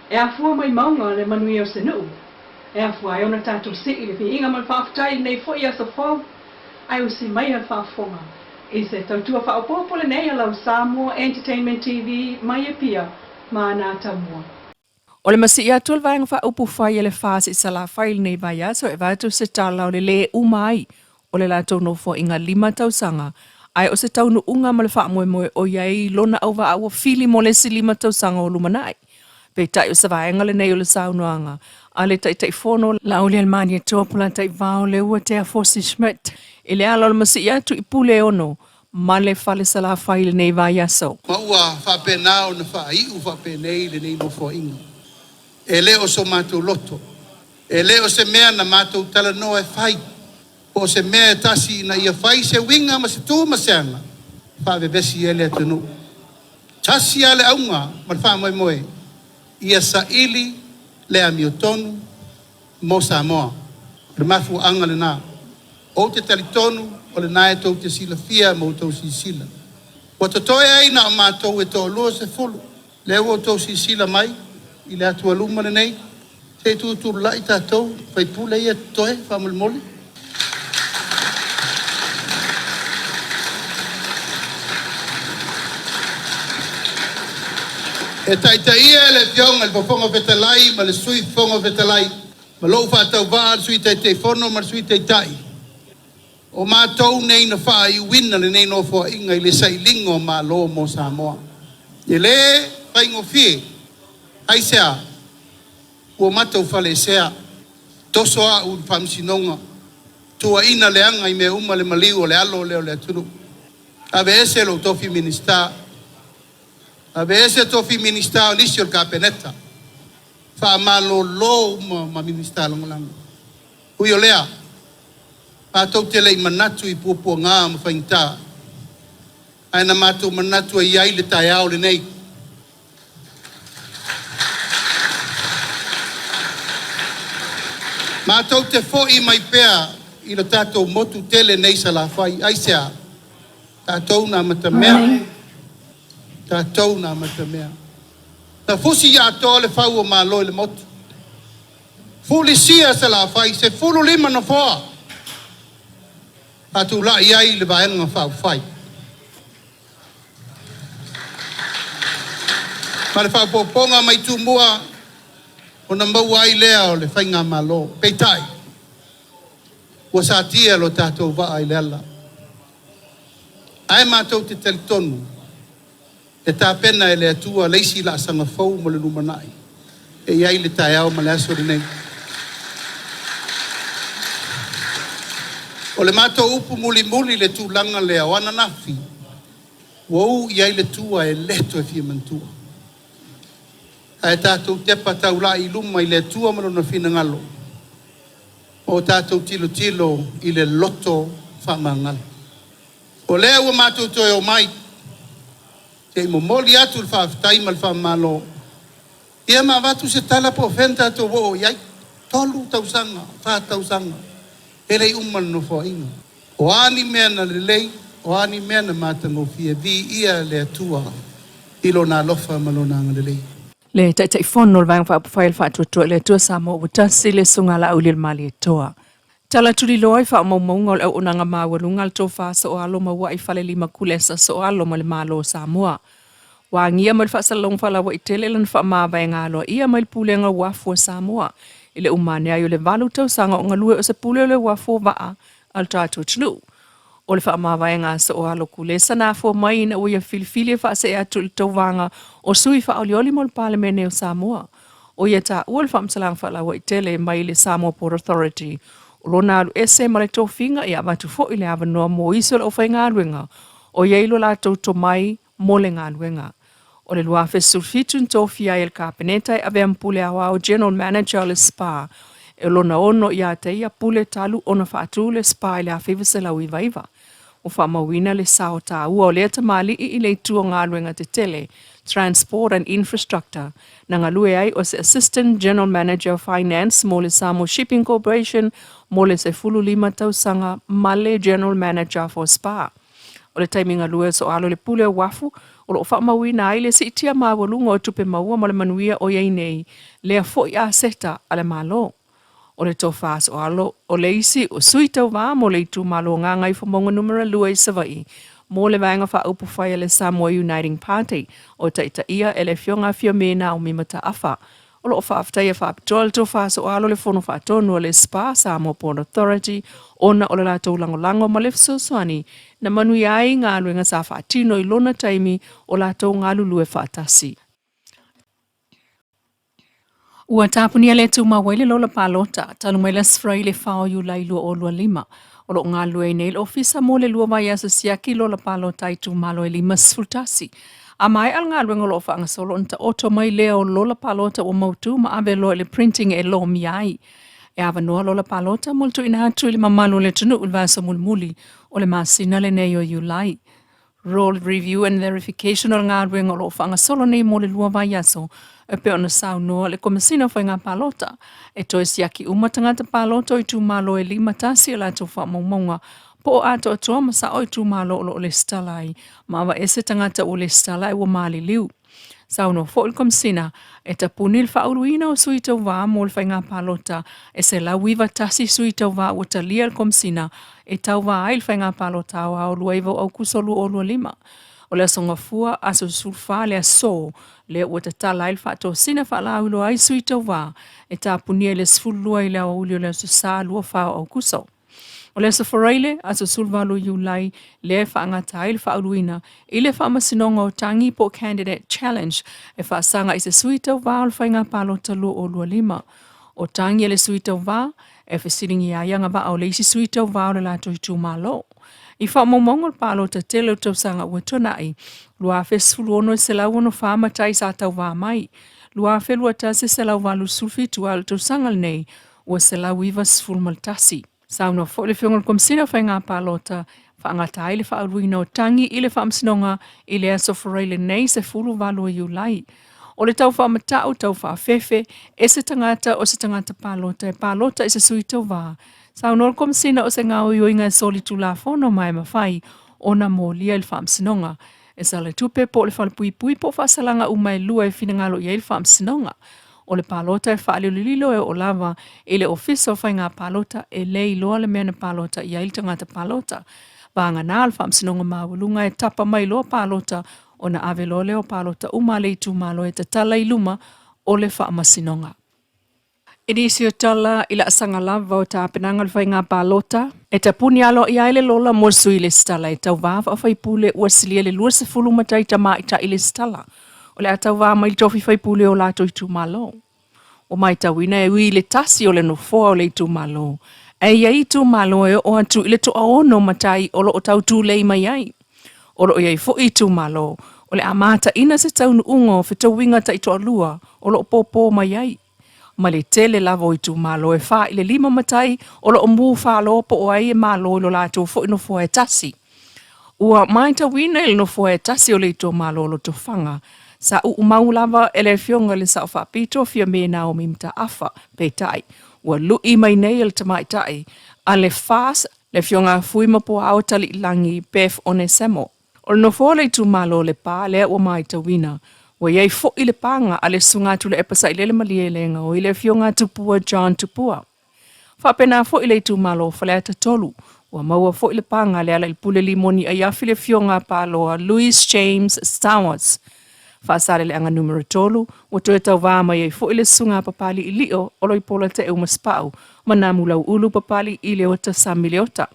E afua mai mauga le manuia o se nuu, e afua ai ona tatou sii le viiga ma le faafetai i lenei foi aso fou, ae usi maia le faafofoga i se tautua faaopoopo lenei a lau Samoa Entertainment TV mai Apia ma Anatamua. O le masii atu o le Vaega Faaupufai a le FAS i Salafai i lenei vaiaso e avatu se tala o le lē uma ai o le latou nofoaiga lima tausaga, ae o se taunuuga ma le faamoemoe o i ai lona auvaa ua fili mo le isi lima tausaga o lumanai. Peitai o se vaega lenei o le saunoaga a le Taitaifono Laaulialemalietoa Polataivao Leuatea Fosi Schmidt i le ala o le masii atu i Puleono ma le Fale Salafai i lenei vaiaso. Ma ua faapena ona faaiu faapenei lenei nofoaiga. E le o so matou loto, e le o se mea na matou talanoa e fai, po o se mea e tasi ina ia fai se uiga ma se tu ma se aga e faavevesi ai le atunuu. Tasi lava le auga ma le faamoemoe, ia saili le amiotonu mo Samoa. O le mafuaaga lena. Ou te talitonu o lena e tou te silafia ma outou silasila. Ua totoe ai na o matou e toalua sefulu. Lea ua outou silasila mai i le atualuma lenei, se i tutulai tatou faipule ia totoe faamolemole. E taitaia e le Afioga i le Fofoga Fetalai ma le Sui Fofoga Fetalai ma lou faatauvaa le Sui Taitaifono ma le Sui Taitai, o matou nei na faaiuina lenei nofoaiga i le sailiga o Malo mo Samoa. E le faigofie, aisea? Ua matou faleesea, toso au i le faamasinoga, tuuaina leaga i mea uma le maliu o le alo lea o le atunuu. Aveese lou tofi Minisita, aveese tofi Minisita o nisi o le Kapeneta, faamalolo uma ma Minisita Lagolago. Ui o lea, matou te le i manatu i puapuaga ma faigata, ae na matou manatu e i ai le taeao lenei. Matou te foi mai pea i lo tatou motu tele nei Salafai. Aisea? Tatou na amatamea. Tatou na amatamea. Na fusi atoa le fau o Malo i le motu. Fulisia Salafai, 15 nofoa. Faatulai ai le Vaega Faaupufai. Ma le faaopoopoga mai Tumua ona maua ai lea o le faigamalo. Peitai, ua satia lo tatou vaa i le ala. Ae matou te talitonu e tapena e le Atua le isi laasaga fou mo le lumanai e i ai le taeao ma le aso lenei. O le matou upu mulimuli i le tulaga lea o ananafi, ua u i ai le tua e le toe fia manatua. Ae tatou tepa taulai i luma i le Atua ma Lona finagalo, ma o tatou tilotilo i le loto faamagalo. O lea ua matou toe omai, se i momoli atu le faafetai ma le faamalo, ia ma avatu se tala po o fea na tatou oo i ai. 3 tausaga, 4 tausaga, e le i uma le nofoaiga. O a ni mea na lelei, o a ni mea na matagofie, viia le Atua i Lona alofa ma Lona agalelei. Le Taitaifono o le Vaega Faaupufai o le Faatuatua i le Atua Samoa ua tasi le Susuga Laaulialemalietoa. Tala tuliloa i faamaumauga o le auaunaga maualuga a le Tofa Sooalo Mauai Falelima Kulesa Sooalo ma le Malo o Samoa. Ua agia mai le faasalalauga faalauaitele lana faamavaega aloaia mai le Pulega o Uafu a Samoa i le uma ane ai o le valu tausaga o galue o se pule o le uafu o vaa a le tatou atunuu. O le faamavaega a Sooalo Kulesa na afua mai ina ua ia filifili e faasee atu i le tauvaga o sui faaolioli mo le Palemene o Samoa. O ia taua le faamatalaga faalauaitele mai le Samoa Port Authority o lona alu ese ma le tofiga ia avatu foi le avanoa mo isi o le aufaigaluega o i ai lo latou tomai mo le galuega. O le 2017 na tofia ai e le Kapeneta e avea ma Pule Aoao General Manager o le SPA e lona ono ia te ia pule talu ona faatu le SPA i le 1999. Ua faamauina le sao taua o lea tamalii i le itu o galuega tetele, Transport and Infrastructure, na galue ai o se Assistant General Manager Finance mo le Samoa Shipping Corporation mo le 15 tausaga ma le General Manager for SPA. O le taimi galue o Soalo i le Pule o Uafu, O lo o faamauina ai le siitia maualuga o tupe maua ma le manuia o i ai nei lea foi aseta a le Malo. O le Tofa Sooalo o le isi o sui tauva mo le itumalo Gagaifomauga Numera 2 i Savaii mo le Vaega Faaupufai a le Samoa Uniting Party o taitaia e le Afioga a Fiame Naomi Mataafa. O lo o faafetaia faapitoa le Tofa Sooalo le Fono Faatonu a le SPA, Samoa Port Authority, ona o le latou lagolago ma le fesoasoani na manuia ai galuega sa faatino i lona taimi o latou galulue faatasi. Ua tapunia le tumau ai le lola palota talu mai le Aso Faraile le 4 o Iulai 2025. O lo o galulue ai nei le Ofisa mo le lua vaiaso siaki lola palota a itumalo e 51. A maea le galuega o lo o faagasolo ona taoto mai lea o lola palota ua mautu ma ave loa i le printing e lomia ai. E avanoa lola palota mo le tuuina atu i le mamalu o le atunuu i le vaiaso mulimuli o le masina lenei o Iulai. Roll Review and Verification o le galuega o lo o faagasolo nei mo le lua vaiaso e pei ona saunoa le Komesina o Faiga Palota e toe siaki uma tagata palota o itumalo e 51 a latou faamaumauga po o atoatoa ma sao itumalo o lo o lesitala ai ma aveese tagata ua lesitala ai ua maliliu. Saunoa foi le Komesina e tapuni le faauluina o sui tauva mo le faiga palota e 191 sui tauva ua talia e le Komesina e tauva ai i le faiga palota aoao 29 o Aokuso 2025. O le Aso Gafua, aso 14 le aso, lea ua tatala ai le faatosina faalauiloa ai sui tauva e tapunia i le 12 i le aoauli o le Aso Sa 24 o Aokuso. O le Aso Faraile, aso 18 o Iulai, lea e faagata ai le faauluina i le Faamasinoga o Tagi po o Candidate Challenge e faasaga i se sui tauva o le Faiga Palota 2025. O tagi a le sui tauva e fesiligia ai agavaa o le isi sui tauva o le latou itumalo. I faamaumauga o le palota tele o le tausaga ua tuanai, 2016 e 164 matai sa tauva mai, 2021 e 187 a o le tausaga lenei ua 191. Saunoa foi le Afioga i le Komesina o Faiga Palota, faagata ai le faauluina o tagi i le Faamasinoga i le Aso Faraile nei 18 o Iulai. O le tau faamatau, tau faafefe, e se tagata o se tagata palota e palota i se sui tauva. Saunoa le Komesina o se gaoioiga e solitulafono ma e mafai ona molia i le Faamasinoga. E sala tupe po o le falepuipui po o faasalaga uma e lua e finagalo i ai le Faamasinoga. O le palota e faalilolilo e oo lava i le Ofisa o Faiga Palota e le iloa le mea na palota i ai le tagata palota. Vagana le Faamasinoga Maualuga e tapa mai loa palota ona ave loa lea o palota uma a le itumalo e tatala i luma o le Faamasinoga. I nisi o tala i laasaga lava o tapenaga o le faiga palota, e tapuni aloaia ai le lola mo le sui lesitala e tauva faafaipule ua silia le 20 matai tamaitai lesitala o le a tauva mai le tofi faipule o latou itumalo. Ua matauina e ui i le tasi o le nofoa o le itumalo, ae i ai itumalo e oo atu i le toaono matai o lo o tau tulei mai ai. O lo o i ai foi itumalo o le a mataina se taunuuga o fetauiga taitoalua o lo o pōpō mai ai. Ma le tele lava o itumalo e fa i le lima matai o lo o mū falo po o ai e malo i lo latou foi nofoa e tasi. Ua matauina i le nofoa e tasi o le itumalo o Lotofaga, sa uumau lava e le Afioga i le Sao Faapito Fiame Naomi Mataafa, peitai, ua lui mai nei e le tamaitai a le FAS le Afioga a Fuimapuaao Taliilagi Bev Onesemo. O le nofoa o le itumalo o Lepa lea ua matauina, ua i ai foi le paga a le Susuga Tuilaepa Sailele Malielegaoi le Afioga a Tupua John Tupua. Faapena foi le itumalo o Faleata 3, ua maua foi le paga a Lealailepule Limoni Aiafi le Afioga a Paloa Louis James Stowers. Faasaleleaga Numera 3, ua toe tauva mai ai foi le Susuga a Papaliilio Oloipola Te'u Masepau ma Namulau'ulu Papali'i Leota Sami Leota.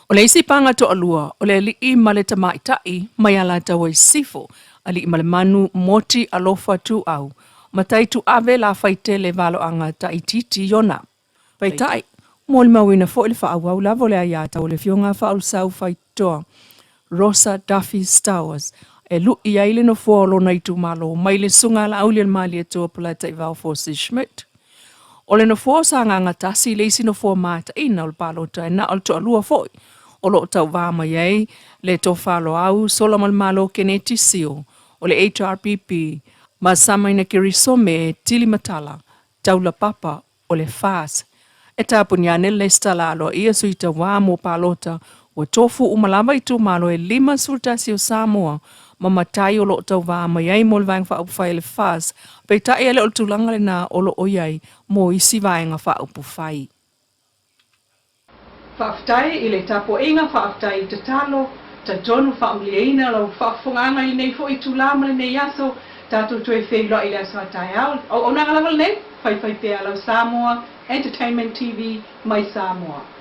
O le isi paga toalua, o le alii ma le tamaitai mai Alataua i Sisifo, Aliimalemanu Moti Alofa Tuau, Matai Tuave Lafaitele Valoaga Taititi Iona. Peitai, molimauina foi le faaauau lava o le aiatatau a le Afioga a Faaulusaau Faitoa, Rosa Duffy Stowers, e lui ai le nofoa o lona itumalo mai le Susuga a Laauli o le Malietoa Polataivao Fosi Schmidt. O le nofoa o Sagaga 1 le isi nofoa mataina o le palota e na o le toalua foi o lo o tauva mai ai le Tofa Loau Solamalemalo Keneti Sio o le HRPP ma Samaina Kirisome Tilimatala Taulapapa o le FAS. E tapuni ane le lesitala aloaia sui tauā mo palota ua tofu uma lava itumalo e 51 o Samoa ma matai o lo o tauva mai ai mo le Vaega Faaupufai a le FAS, peitai e le o le tulaga lena o lo o i ai mo isi Vaega Faaupufai. Faafetai i le tapuaiga, faafetai i tatalo, talitonu faamalieina lau faafofogaaga i lenei foi itula ma lenei aso, tatou toe feiloai i le aso a taeao. Auaunaga lava lenei, faifai pea lau Samoa Entertainment TV mai Samoa.